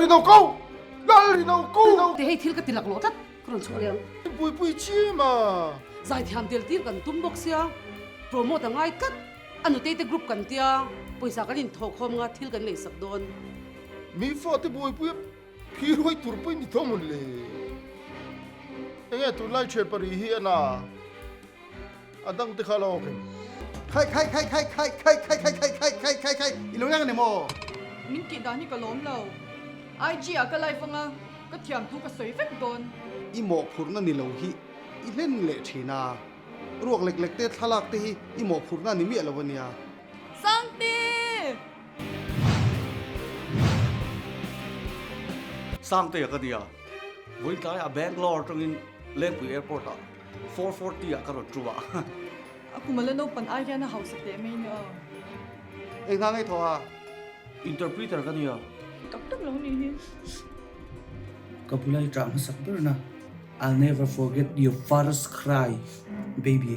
Lalrino ko! Lalrino ko! Te hei thil ka ti laklawh tlat ka rawn chhuah leh ang. Puipui chim a! Zaithiam tel tir kan tum bawk sia, promote a ngai tlat. A nutei te group kan tia, pawisa kan inthawhkhawm nga thil kan leisak dawn. Mi fate buaipui a phiruai tur pawh i ni tho mawn le. Enge tunlai thian pari hi a na? A dang te kha lo awk em? Khai khai khai khai khai khai khai khai khai khai khai khai khai i lo leng a ni maw? Min tih dan hi ka lawm lo. IG ah ka live anga ka thiam thu ka sawi vek dawn. I mawhphurhna ni lo hi i hlen leh thin a. Ruak lek lek te thlalak te hi i mawhphurhna ni miah lo a nia. Sangte! Sangte ka nia. Vawiin tlaiah Bangalore atangin Lengpui Airport ah 4:40 ah ka rawn ṭu a. A kum ala naupan ai hian a hausa teh mai nia. Eng hna ngei thaw a? Interpreter ka nia. Tak tak lo ni hi. Ka bula i ṭah hmasak ber na I'll never forget your first cry baby.